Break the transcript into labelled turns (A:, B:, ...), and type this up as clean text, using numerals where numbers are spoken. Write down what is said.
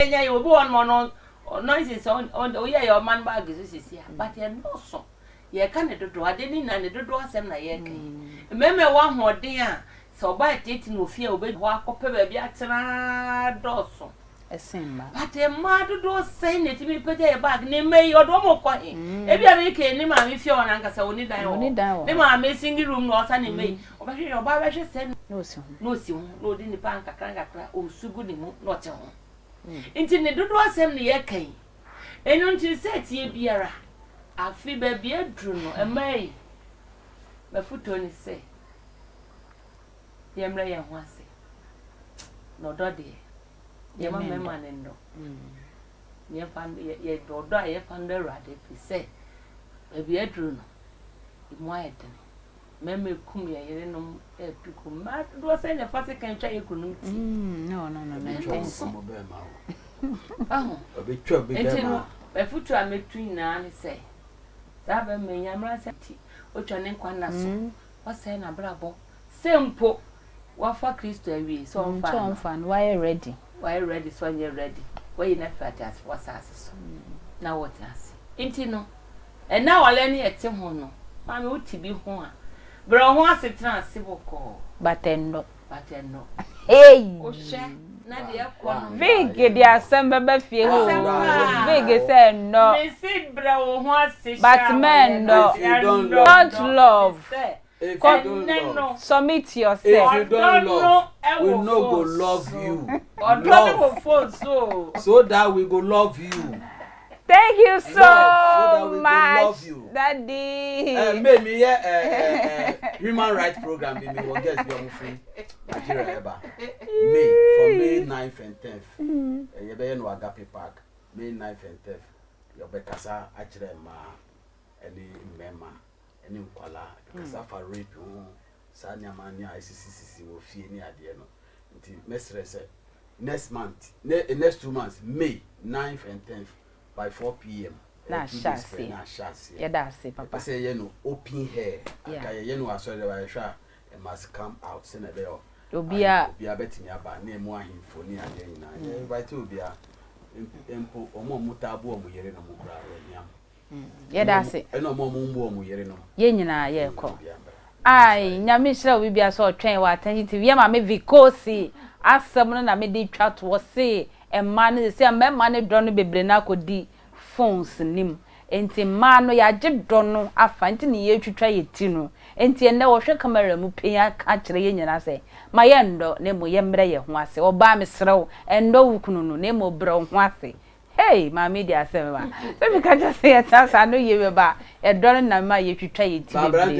A: Ɛnyɛ yɛ obi wɔ nom ɔno nonsense ɔyɛ yɛ ɔman bag so sisi a, but ɛnɔɔso. Yɛka ne dodoɔ ade ne nyinaa, ne dodoɔ asɛm na yɛka yi. Mmarima ɛwɔ ahoɔden a sɛ ɔbaa tete no ofie a, obɛdi hɔ akɔpɛ baabi atena dɔɔso.
B: Ɛsen mma.
A: But mmaa dodoɔ sɛn na ɛtumi pagya yɛ bag ne mma yi ɔde wɔn kɔ he? Ebi a meka ne maame fie hɔ nankasa ɔni dan wɔ hɔ, ne maame single room na ɔsa ne mma yi ɔbɛhwɛ, ɔbaa bɛhwɛ sɛ
B: na ɔsi ho,
A: na ɔsi ho na ɔdi nipa nkakra nkakra, ɔsu gu ne mu na ɔte ho. Nti ne dodoɔ asɛm ne yɛka yi. Ɛno nti sɛ tie biara afe baabi aduru no, mmaa yi, mafotuo ne sɛ yɛmmerɛ yɛn ho ase na ɔdɔ deɛ yɛma mmarima ne nnɔ, yɛmfa yɛdɔ ɔdɔ a yɛfa ndɔ Awurade, firi sɛ baabi aduru no emu ayɛ dene. Mmarima ekum yɛn yerenom ɛtu kum mmaa dodoɔ sɛ na ɛfa sekan twa yɛ kununom ti.
B: No, no, no, no.
A: Ɛnso aho nti no, mafotuo a mɛtu nyinaa ne sɛ saa bɛrima yi nyamera sɛ ti otwa ne nkwa nna so, wasɛe n'abrabɔ sɛ mpo wafa Kristo awie sɛ ɔmfa no.
B: Ɔmfa no, wayɛ ready.
A: Wayɛ ready sɛ ɔnyɛ ready, wayi no afiri ateasefoɔ asase so na wɔtena ase. Nti no ɛna awale ne yɛte ho no, maame, wote bi ho a, brɛ wo ho ase, tena ase bɔkɔɔ.
B: But ɛnnɔ.
A: But ɛnnɔ.
B: Hey!
A: Wohwɛ na deɛ ɛkɔ no.
B: Vig de asɛm bɛba fie hɔ.
A: Asɛm paa.
B: Vig sɛ ɛnnɔ.
A: Mesi brɛ wo ho ase.
B: But men no.
C: If you don't love.
B: Don't love.
C: If you don't love.
B: Submit yourself.
C: If you don't love, we no go love you.
A: Ɔdɔ ne wɔ phone so.
C: So that we go love you.
B: Thank you so,
C: Love, so that we go
B: much,
C: love you.
B: Daddy.
C: May me yeah, human rights program bi mi wɔ guest bi ɔmo firi Nigeria ɛba May, from May 9th and 10th. Yɛbɛyɛ no Agape Park, May 9th and 10th. Yɛbɛkasa akyerɛ mmaa ɛne mmarima ɛne nkwalaa. Yɛbɛkasa fa rape ho, saa nneɛma ne a esisisisi wɔ fie ne adeɛ no. Nti mɛsrɛ sɛ next month ne next 2 months, May 9th and 10th by 4 p.m.
B: Na
C: 2
B: ahyɛ
C: days pɛ
B: aseɛ.
C: na ahyɛ aseɛ.
B: Yɛda ase, papa.
C: Yɛpɛ sɛ yɛyɛ no open air.
B: Yeah.
C: Aka yɛyɛ no asɔre dɛ yɛhwɛ a, it must come out sɛnɛ ɛbɛyɛ obiara bɛtumi aba ne emu ahemfo ne adeɛ nyinaa. Yɛ invite obiara mpo, ɔmo a ɔmo taa bu ɔmo yere no mo koraa yɛhia mo.
B: Yɛda ase.
C: Ɛna ɔmo a ɔmo mbu ɔmo yere no.
B: Yɛn nyinaa yɛrekɔ.
C: Obiara mbra.
B: Ai, Nyame nhyira wo bibia sɛ ɔtwɛn wɔ Attention TV. Yɛ maame Vikosi asɛm no na mede twa toɔ se mmaa no sɛ mmarima no dɔ no bebree no akɔdi phones nim, nti mmaa no yɛagye dɔ no afa, nti ne yɛtwitwa yɛ ti no. Nti ɛnnɛ wɔhwɛ camera mu pɛn aka kyerɛ yɛn nyinaa sɛ ma yɛndɔ na mmom yɛmmerɛ yɛn ho ase. Ɔbaa, mesrɛ wo, ɛndɔ wo kunu no na mmom brɛ wo ho ase. Hey, maame di asɛm ma sɛ meka kyerɛ sɛ yɛtena saa no yie bɛba ɛdɔ no nam ma yɛtwitwa yɛ ti
C: Ba
B: bebree.
C: aberanteɛ.